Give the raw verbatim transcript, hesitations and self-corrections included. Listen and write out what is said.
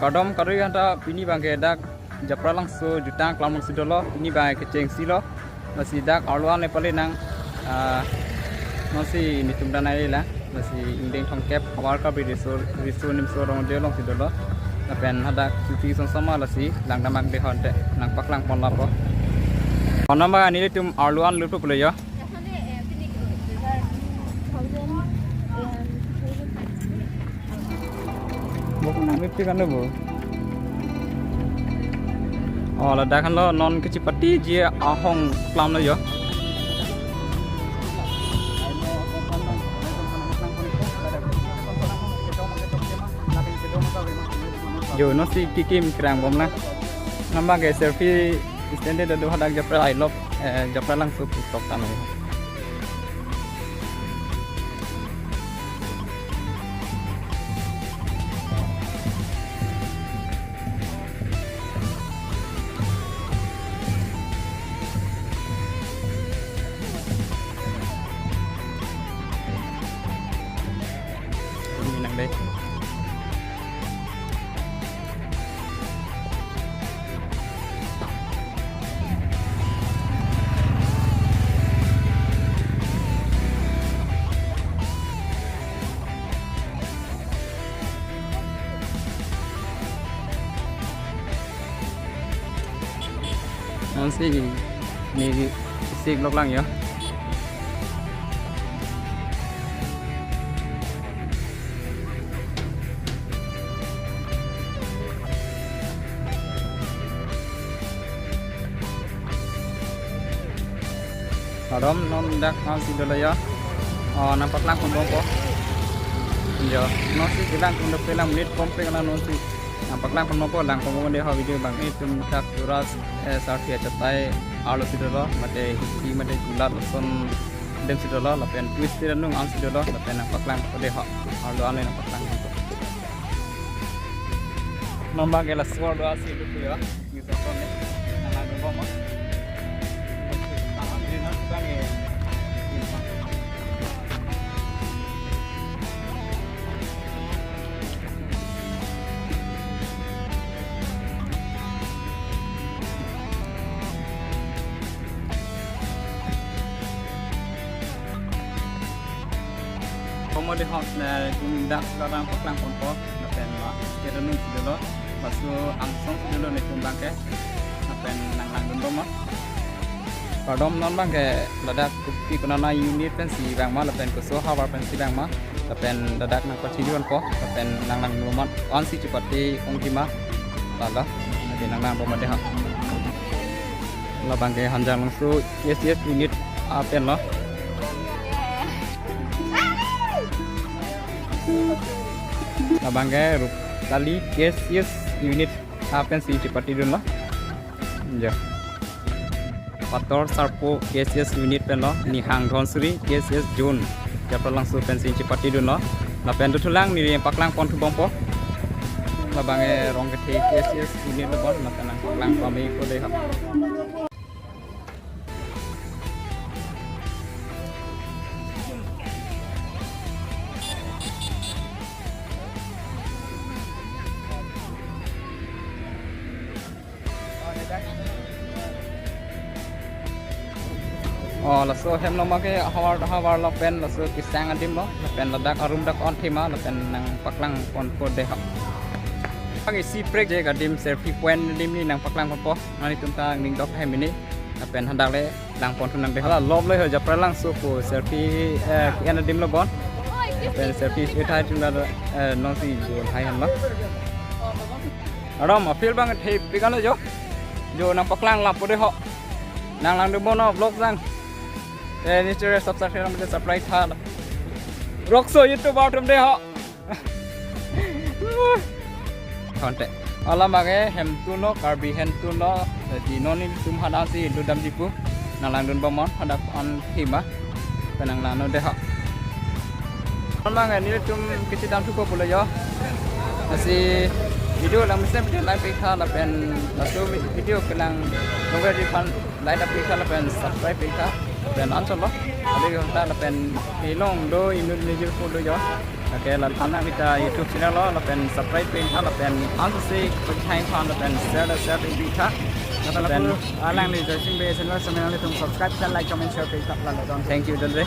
Kardom kado-an ta, pini abangke dak Japralangso jutang aklam alongsi dolo, pini abangke kechengsi lo. Lasi dak arlo an le pale nang, ah, non si netum danai lang. Lasi ingdeng thomkep World Cup Riso, Riso Nimso Rongde alongsi dolo. Lapen hadak chuti song sama lasi langdam ak dei ho ante, nangpaklang pon lapo. Onam ba nelitum arlo an lut pulo yo. Bo ko nang fifty kan bo. Oh, ladak kan lo non kechipatiji ahong klam lo yo. Jo, non si kekim kerang bom lang. Nambang ke selfie stand do hadak Japra, I love, eh, Japralangso pu tok tame. Ini nang dei. Non si ne si vlog lang yo. Kardom, non dak hal si dolo yo. Oh, nangpaklang pon bompo. Yo, non si kelang pon dok pelang menit pon pe kena non si. Nangpaklang pon bompo, lang pon bompo dei ho video abang. Netum dak Turas, eh, Sarpi achatai arlo si dolo, mate hiki mate gulat lason dem si dolo, lapen twist ti ranung an si dolo, lapen nangpaklang pon dei ho. Arlo an le nangpaklang pon bompo. Nambang ke laso arlo an si dolo yo. Komo dei ho, eh, dak sekarang paklang ponpo, lapen ma, kira nung si dolo, pasu angsong si dolo netum abangke, lapen nang langdun bomnon. Kardom, non abangke ladak kopi konat unit pensi vang ma, lapen koso havar pensi vang ma, lapen ladak nangpachini ponpo, lapen nang langdun bomnon, ansi chepate ongji ma, lalo, lapen nang lang bomnon dei ho. Labangke Hanjanglangso K S S unit apen lo. Labangke Ruptali K S S unit apensi chepatedun lo. Jo. Pator Sarpo K S S unit pen lo, Nihang Dhonsiri K S S zone, Japralangso pensi chepatedun lo. Lapen dothulang neli paklang ponthu bompo. Labangke Rongkethe K S S unit lo bon, lapen nangpaklang pame ko dei ho. Oh, laso hem lo ma ke havar, havar lo pen laso kesang adim lo, lapen ladak arum dak on thima, lapen nangpaklang ponpo dei ho. Bang isi prek je adim selfie point adim neli nangpaklang ponpo, nelitum ta ning dok hem ini, lapen hadak le lang ponthu nang dei ho. Hala love lo ho Japralangso pu selfie, eh, ke-en adim lo bon. Lapen selfie shoot hai atum ta, eh, non si jo hai han lo. Aram, a-feel abang thepik an lo jo. Jo nangpaklang lapu dei ho. Nang langdun bomnon vlog jang. Eh, ni channel subscribe nang subscribe tha. Rokso YouTuber atum dei ho. Konte. Alam abangke hemtun lo, Karbi hemtun lo. Jadi non netum hadak si dodamji pu. Nang langdun bomnon hadak an thima. Penang langnon dei ho. Abangke nelitum kechedam thupo pulo jo. Lasi video lang mesen video like pik tha lapen laso video kelang nongver ji aphan like pik tha lapen subscribe pik tha. Lapen anchot lo. Adi ko ta lapen ilong do inut nejir pulo jo. Okay, la thangnat mita YouTube channel lo, lapen subscribe pen tha, lapen ang si pagthai tha, lapen share da share pen tha. Lapen alangli Joysing Bey channel, channel ilitum subscribe, share, like, comment, share pen tha, la don. Thank you, Dalre.